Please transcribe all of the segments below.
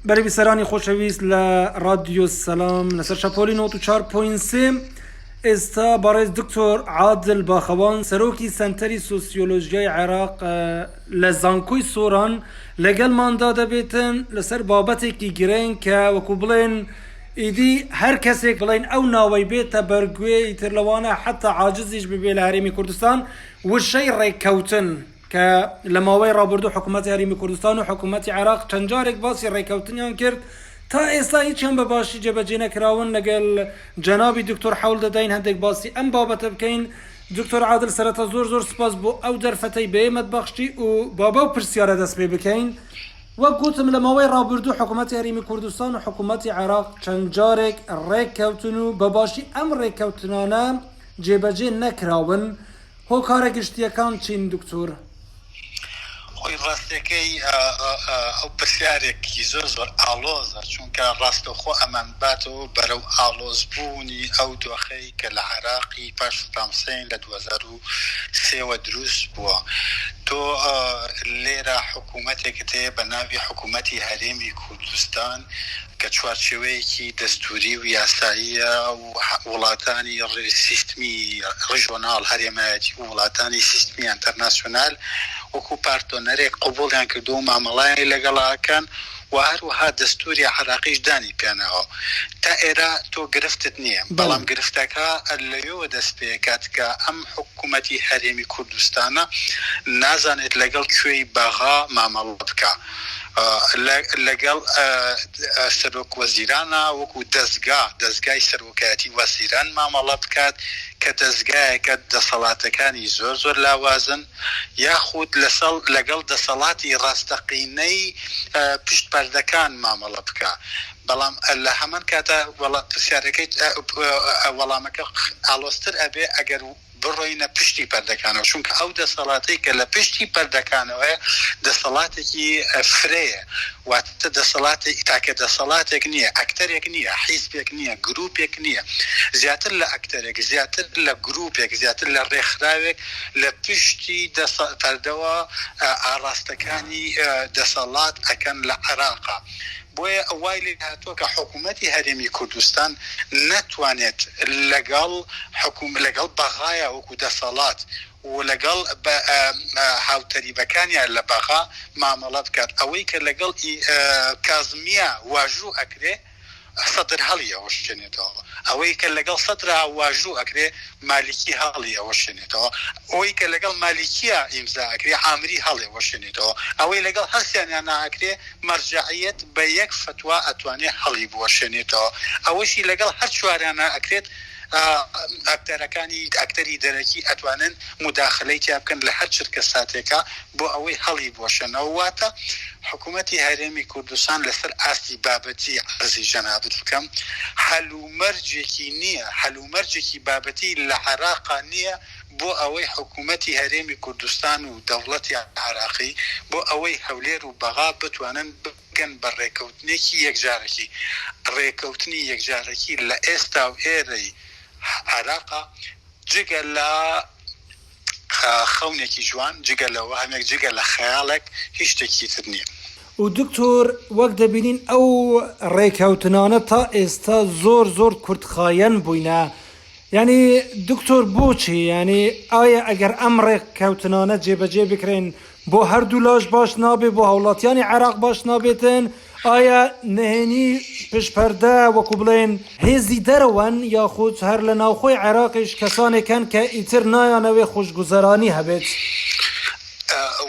بەری بیسەرانی خۆشەویست لە ڕادیۆ سەلام لەسەر شەپۆلی 94.3 ئێستا بەڕێز دکتۆر عادل باخەوان سەرۆکی سەنتەری سۆسیۆلۆژیای عێراق لە زانکۆی سۆران لەگەڵماندا دەبێتن لەسەر بابەتێکی گرنگ کە وەکو بڵێن ئیدی هەر کەسێک بڵێن ئەو ناوەی بێتە بەرگوێ ئیتر لەوانە حتا عاجزیش ببێ لە هەرێمی کوردستان وشەی ڕێککەوتن کە لە ماوەی ڕابردوو حکوومەتی هەرێمی کوردستان و حکوومەتی عێراق چەند جارێک باسی ڕێککەوتنیان کرد تا ئێستا هیچیان بە باشی جێبەجێ نەکراون لەگەڵ جەنابی دکتۆر حەول دەدەین هەندێک باسی ئەم بابەتە بکەین دکتۆر عادل سەرەتا زۆر زۆر سپاس بۆ ئەو دەرفەتەی بە ئێمەت بەخشی و با بەو پرسیارە دەست پێ بکەین وەک گوتم لە ماوەی ڕابردوو حکوومەتی هەرێمی کوردستان و حکوومەتی عێراق چەند جارێک ڕێککەوتن و بە باشی ئەم ڕێککەوتنانە جێبەجێ نەکراون هۆکارە گشتییەکان چین دکتۆر؟ خۆی ڕاستیەکەی ئەو پرسیارێکی زۆر زۆر ئاڵۆزە، چونکە ڕاستەوخۆ ئەمانباتەوە بەرەو ئاڵۆزبوونی ئەو دۆخەی کە لە عێراقی پاش سەدام حسین لە 2003 وە دروست بووە. تۆ لێرە حکوومەتێکت هەیە بە ناوی حکوومەتی هەرێمی کوردستان کە چوارچێوەیەکی دەستووری و یاساییە و وڵاتانی سیستمی ڕژۆناڵ، هەرێمایەتی، و وڵاتانی سیستمی ئەنتەرناسیۆنال وەکو پارتۆنەرێک قبوڵیان کردووە و مامەڵەیان لەگەڵا ئەکەن و هەروەها دەستووری عێراقیش دانی پێناوە. تا ئێرە تۆ گرفتت نییە، بەڵام گرفتەکە لەوێوە دەست پێکات کە ئەم حکوومەتی هەرێمی کوردستانە نازانێت لەگەڵ کوێی بەغا مامەڵە بکا. لەگەڵ سەرۆک وەزیرانە وەکو دەزگا، دەزگای سەرۆکایەتی وەزیران مامەڵە بکات کە دەزگایەکە دەسەڵاتەکانی زۆر زۆر لاوازن، یاخود لەسەڵ لەگەڵ دەسەڵاتی ڕاستەقینەی پشت پەردەکان مامەڵە بکا. بەڵام لە هەمان کاتا پرسیارەکەی وەڵامەکە ئاڵۆزتر ئەبێ ئەگەر بڕۆینە پشتی پەردەکانەوە، چونکە ئەو دەسەڵاتەی کە لە پشتی پەردەکانەوەیە دەسەڵاتێکی فرەیە، واتە دەسەڵاتێک تاکە دەسەڵاتێک نییە، ئەکتەرێک نییە، حیزبێک نییە، گروپێک نییە، زیاتر لە ئەکتەرێک، زیاتر لە گروپێک، زیاتر لە ڕێکخراوێک لە پشتی پەردەوە ئاڕاستەکانی دەسەڵات ئەکەن لە عێراقا. بۆیە وای لێ هاتووە کە حکوومەتی هەرێمی کوردستان نەتوانێت لەگەڵ حکووم لەگەڵ بەغایا وەکوو دەسەڵات و لەگەڵ هاوتەریبەکانیا لە بەغا مامەڵە بکات. ئەوەی کە لەگەڵ کازمییا واژوو ئەکرێ سەدر هەڵی ئەوەشێنێتەوە. ئەوەی کە لەگەڵ سەدرا واژوو ئەکرێ مالیکی هەڵی ئەوەشێنێتەوە. ئەوەی کە لەگەڵ مالیکییا ئیمزا ئەکرێ عامری هەڵێ وەشێنێتەوە. ئەوەی لەگەڵ هەرسیانیانا ئەکرێ مەرجەعیەت بە یەک فەتوا ئەتوانێ هەڵی بوەشێنێتەوە. ئەوەشی لەگەڵ هەر چواریانا ئەکرێت ئەکتەرەکانی ئەکتەری دەرەکی ئەتوانن موداخلەی تیا بکەن لە هەر چرکە ساتێکا بۆ ئەوەی هەڵی بوەشێنەوە. واتە حکوومەتی هەرێمی کوردستان لەسەر ئاستی بابەتی عەرزی جەنابت بکەم هەلومەرجێکی نییە، هەلومەرجێکی بابەتی لە عێراقا نییە بۆ ئەوەی حکوومەتی هەرێمی کوردستان و دەوڵەتی عێراقی بۆ ئەوەی هەولێر و بەغا بتوانن بگەن بە ڕێکەوتنێکی یەکجارەکی. ڕێکەوتنی یەکجارەکی لە ئێستا و ئێرەی عێراقا جگە لە خەونێکی جوان، جگە لە وەهمێک، جگە لە خەیاڵێک هیچ شتێکی تر نییە. و دکتۆر وەک دەبینین ئەو ڕێکەوتنانە تا ئێستا زۆر زۆر کورتخایەن بووینە یانی دکتۆر بۆچی یانی ئایا ئەگەر ئەم ڕێککەوتنانە جێبەجێ بکرێن بۆ هەردوو لاش باش نابێ بۆ هاوڵاتیانی عێراق باش نابێتن ئایا نهێنی پشت پەردە وەکو بڵێن هێزی دەرەوەن یاخود هەر لە ناوخۆی عێراقیش کەسانێک هەن کە ئیتر نایانەوێ خۆشگوزەرانی هەبێت؟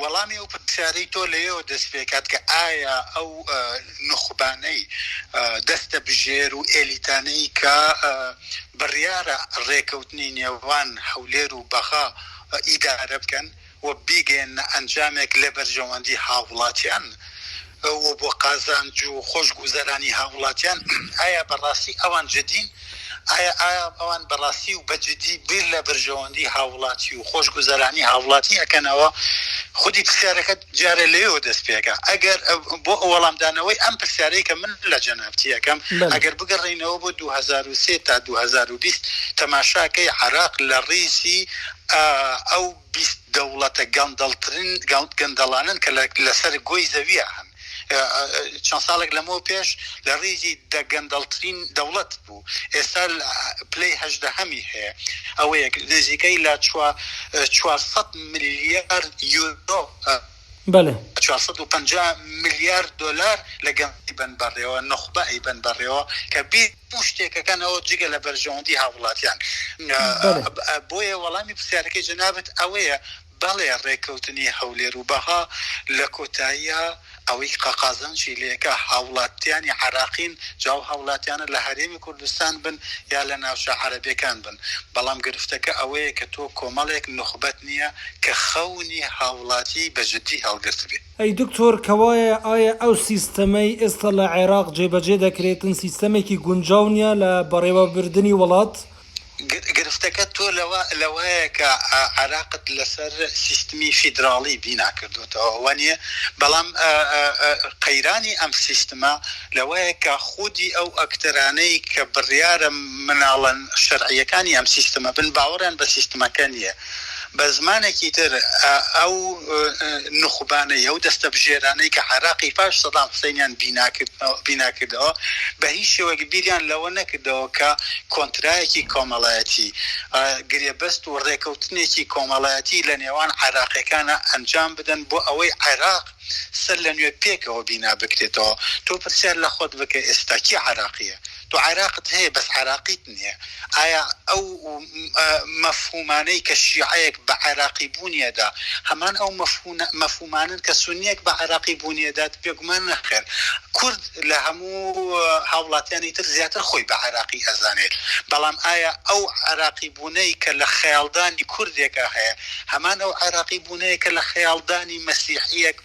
وەڵامی ئەو پرسیارەی تۆ لەوێوە دەست پێکات کە ئایا ئەو نوخبانەی دەستەبژێر و ئێلیتانەی کە بڕیارە ڕێکەوتنی نێوان هەولێر و بەغا ئیدارە بکەن و بیگەیەننە ئەنجامێک لە بەرژەوەندی هاووڵاتیان و بۆ قازانج و خۆشگوزەرانی هاووڵاتیان، ئایا بەڕاستی ئەوان جدین؟ ئایا ئایا ئەوان بەڕاستی و بە جدی بیر لە بەرژەوەندی هاووڵاتی و خۆشگوزەرانی هاووڵاتی ئەکەنەوە؟ خودی پرسیارەکە جارێ لەوێوە دەست پێکا. ئەگەر بۆ وەڵامدانەوەی ئەم پرسیارەی کە من لە جەنابتی ئەکەم، ئەگەر بگەڕێینەوە بۆ 2003 تا 2020 تەماشاکەی عێراق لە ڕیزی ئەو 20 دەوڵەتە گەندەڵترین گەندەڵانەن کە لەسەر گۆی زەوییا هەن. چەند ساڵێک لەمەوە پێش لە ڕیزی دە گەندەڵترین دەوڵەت بوو، ئێستا پلەی هەژدەهەمی هەیە. ئەوە یەک، نزیکەی لە 400 ملیار یورۆ، بەلێ. 450 ملیار دۆلار لە گەندەڵی بەن بەڕێوە، نوخبە ئەیبەن بەڕێوە کە بیر هەموو شتێکەکەنەوە جگە لە بەرژەوەندی هاووڵاتیان. بەلێ. بۆیە وەڵامی پرسیارەکەی جەنابت ئەوەیە بەڵێ ڕێککەوتنی هەولێر و بەغا لە کۆتاییا ئەوەی قە قازانجی لێکا هاوڵاتیانی عێراقین، جا ئەو هاوڵاتیانە لە هەرێمی کوردستان بن یا لە ناوچە عەرەبیەکان بن، بەڵام گرفتەکە ئەوەیە کە تۆ کۆمەڵێک نوخبەت نیە کە خەونی هاوڵاتی بە جدی هەڵگرتبێ. ئەی دکتۆر کەوایە ئایا ئەو سیستەمەی ئێستا لە عێراق جێبەجێ دەکرێتن سیستەمێکی گونجاو نیە لە بەڕێوەبردنی وڵات؟ گرفتەکە تۆ لەوە لەوەیە کە عێراقت لەسەر سیستمی فیدراڵی بینا کردۆتەوە وانیە؟ بەڵام قەیرانی ئەم سیستمە لەوەیە کە خودی ئەو ئەکتەرانەی کە بڕیارە مناڵە شەرعیەکانی ئەم سیستمە بن باوەڕیان بە سیستمەکە نیە. بە زمانێکی تر ئەو نوخبانەی، ئەو دەستەبژێرانەی کە عێراقی پاش سەدام حوسەینیان بینا کردەوە، بە هیچ شێوەیەک بیریان لەوە نەکردەوە کە کۆنترایەکی کۆمەڵایەتی، گرێبەست و ڕێکەوتنێکی کۆمەڵایەتی لە نێوان عێراقیەکانا ئەنجام بدەن بۆ ئەوەی عێراق سەر لە نوێ پێکەوە بینا بکرێتەوە. تۆ پرسیار لە خۆت بکە ئێستا کێ عێراقیە؟ تۆ عێراقت هەیە بەس عێراقیت نیە. ئایا ئەو مەفهومانەی کە شیعەیەک بە عێراقی بوونی ئەدا هەمان ئەو مەفهومانەن کە سونیەک بە عێراقی بوونی ئەدات؟ بێگومان نەخێر. کورد لە هەموو هاوڵاتیانی تر زیاتر خۆی بە عێراقی ئەزانێت. بەڵام ئایا ئەو عێراقی بوونەی کە لە خەیاڵدانی کوردێکا هەیە هەمان ئەو عێراقی بوونەیە کە لە خەیاڵدانی مەسیحیەک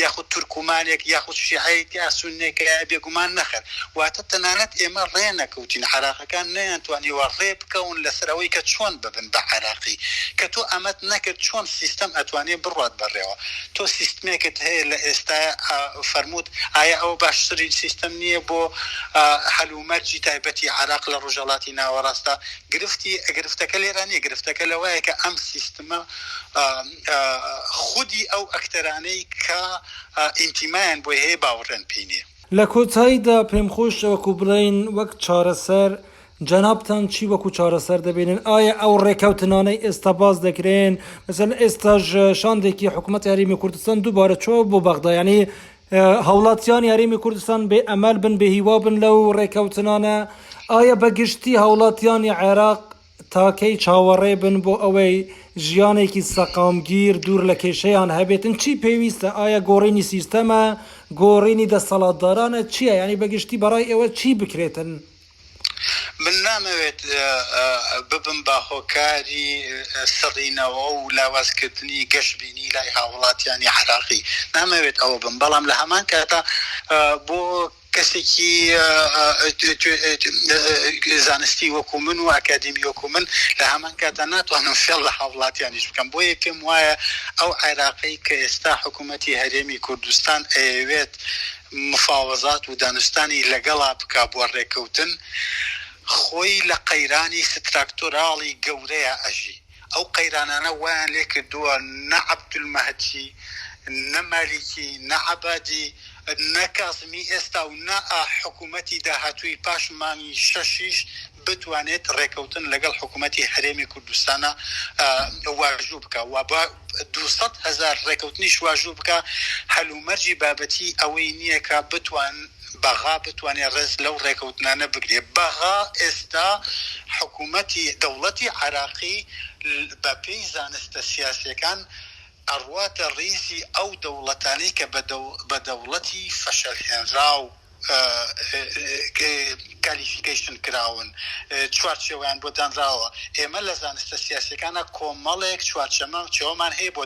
یاخود تورکومانێک یاخود شیعەیەک یا سوننێک هەیە؟ بێگومان نەخێر. واتە تەنانەت ئێمە ڕێ نەکەوتین، عێراقەکان نەیانتوانیوە ڕێ بکەون لەسەر ئەوەی کە چۆن ببن بە عێراقی. کە تۆ ئەمەت نەکرد چۆن سیستەم ئەتوانێ بڕوات بەڕێوە؟ تۆ سیستمێکت هەیە لە ئێستایا فەرمووت ئایا ئەوە باشترین سیستەم نییە بۆ هەلومەرجی تایبەتی عێراق لە ڕۆژهەڵاتی ناوەڕاستا؟ گرفتی گرفتەکە لێرە نییە، گرفتەکە لەوەیە کە ئەم سیستمە خودی ئەو ئەکتەرانەی کە ئینتیمایان بۆی هەیە باوەڕیان پێی نییە. لە کۆتاییدا پێمخۆشە وەکو بڵێین وەک چارەسەر جەنابتان چی وەکو چارەسەر دەبینن؟ ئایا ئەو ڕێکەوتنانەی ئێستا باس دەکرێن مەسەلەن ئێستاش شاندێکی حکوومەتی هەرێمی کوردستان دووبارە چووە بۆ بەغدا یعنی هاوڵاتیانی هەرێمی کوردستان بێ ئەمەل بن بێ هیوا بن لەو ڕێکەوتنانە ئایا بە گشتی هاوڵاتیانی عێراق تاکەی چاوەڕێ بن بۆ ئەوەی ژیانێکی سەقامگیر دوور لە کێشەیان هەبێتن چی پێویستە ئایا گۆڕینی سیستەمە گۆڕینی دەسەڵاتدارانە چییە یعنی بەگشتی بەڕای ئێوە چی بکرێتن؟ من نامەوێت ببم بە هۆکاری سڕینەوە و لاوازکردنی گەشبینی لای هاوڵاتیانی عێراقی، نامەوێت ئەوە بم، بەڵام لە هەمان کاتا بۆ کەسێکی زانستی وەکو من و ئەکادیمی وەکو من لە هەمان کاتا ناتوانم فێڵ لە هاوڵاتیانیش بکەم، بۆیە پێم وایە ئەو عێراقەی کە ئێستا حکوومەتی هەرێمی کوردستان ئەیەوێت مفاوەزات و دانوستانی لەگەڵا بکا بۆ ڕێکەوتن، خۆی لە قەیرانی ستراکتۆراڵی گەورەیا ئەژی. ئەو قەیرانانە وایان لێ کردووە نە عەبدولمەهدی، نە مالیکی، نە عەبادی، نە کازمی ئێستا و نە حکوومەتی داهاتووی پاش مانگی شەشیش بتوانێت ڕێکەوتن لەگەڵ حکوومەتی هەرێمی کوردستانا واژوو بکا و بە 200,000 ڕێکەوتنیش واژوو بکا هەلومەرجی بابەتی ئەوەی نییە کە بتوان بەغا بتوانێت ڕێز لەو ڕێکەوتنانە بگرێ. بەغا ئێستا حکوومەتی دەوڵەتی عێراقی بە پێی زانستە سیاسییەکان ئەڕواتە ڕیزی ئەو دەوڵەتانەی کە بە دەوڵەتی فەشەلهێنراو کالیفیکەیشن کراون، چوارچێوەیان بۆ دانراوە. ئێمە لە زانستە سیاسییەکانا کۆمەڵێک چوارچێوەمان هەیە بۆ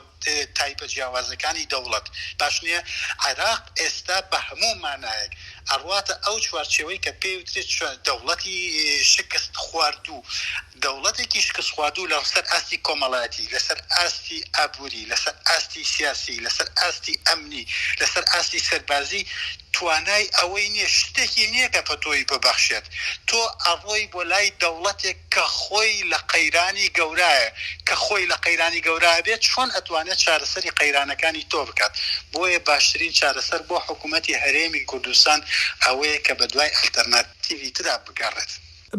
تایپە جیاوازەکانی دەوڵەت. باش نییە؟ عێراق ئێستا بە هەموو مانایەک. ئەڕواتە ئەو چوارچێوەی کە پێی وترێت دەوڵەتی شکست خواردوو. دەوڵەتێکی شکستخواردوو لەسەر ئاستی کۆمەڵایەتی، لەسەر ئاستی ئابووری، لەسەر ئاستی سیاسی، لەسەر ئاستی ئەمنی، لەسەر ئاستی سەربازی توانای ئەوەی نییە، شتێکی نییە کە بە تۆی ببەخشێت. تۆ ئەڕۆی بۆ لای دەوڵەتێک کە خۆی لە قەیرانی گەورایە، کە خۆی لە قەیرانی گەورا بێت چۆن ئەتوانێت چارەسەری قەیرانەکانی تۆ بکات؟ بۆیە باشترین چارەسەر بۆ حکوومەتی هەرێمی کوردستان ئەوەیە کە بەدوای ئەلتەرناتیڤی ترا بگەڕێت.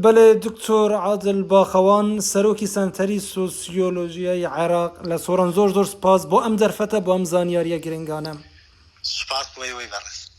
بەلێ دکتۆر عادل باخەوان سەرۆکی سەنتەری سۆسیۆلۆژیای عێراق لە سۆران زۆر زۆر سوپاس بۆ ئەم دەرفەتە بۆ ئەم زانیاریە گرنگانە. سوپاس بۆ ئێوەی بەڕێز.